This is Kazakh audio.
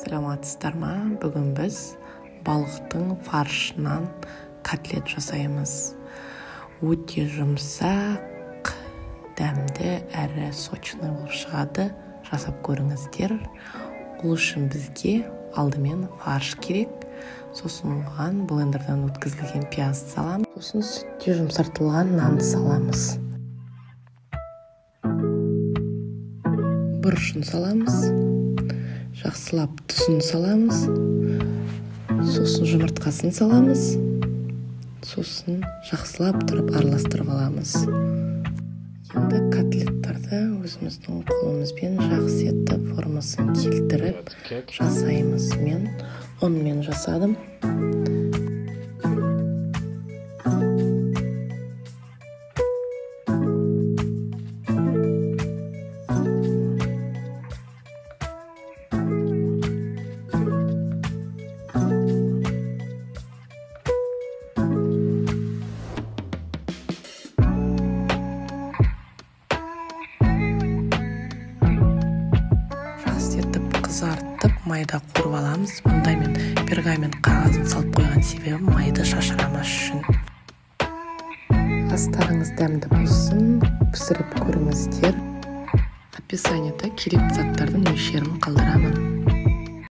Саламатсыздар ма? Бүгін біз балықтың фаршынан котлет жасаймыз. Өте жұмсақ, дәмді әрі сочный болып шығады. Жасап көріңіздер. Ол үшін бізге алдымен фарш керек. Сосын оған блендерден өткізілген пияз саламыз. Сосын сүтте жұмсартылған нанды саламыз. Бұрышын саламыз. Жақсылап тұзын саламыз. Сосын жұмыртқасын саламыз. Сосын жақсылап тұрып араластырып аламыз. Енді котлеттарды өзіміздің қолымызбен жақсы етіп формасын келтіріп жасаймыз. Мен ұнмен жасадым. Қызартып майда қуырып аламыз. Бұнда мен пергамент қағазын салып қойған себебім майды шашырамас үшін. Астарыңыз дәмді болсын, пісіріп көріңіздер. Описаниеда керекті заттардың мөлшерін қалдырамын.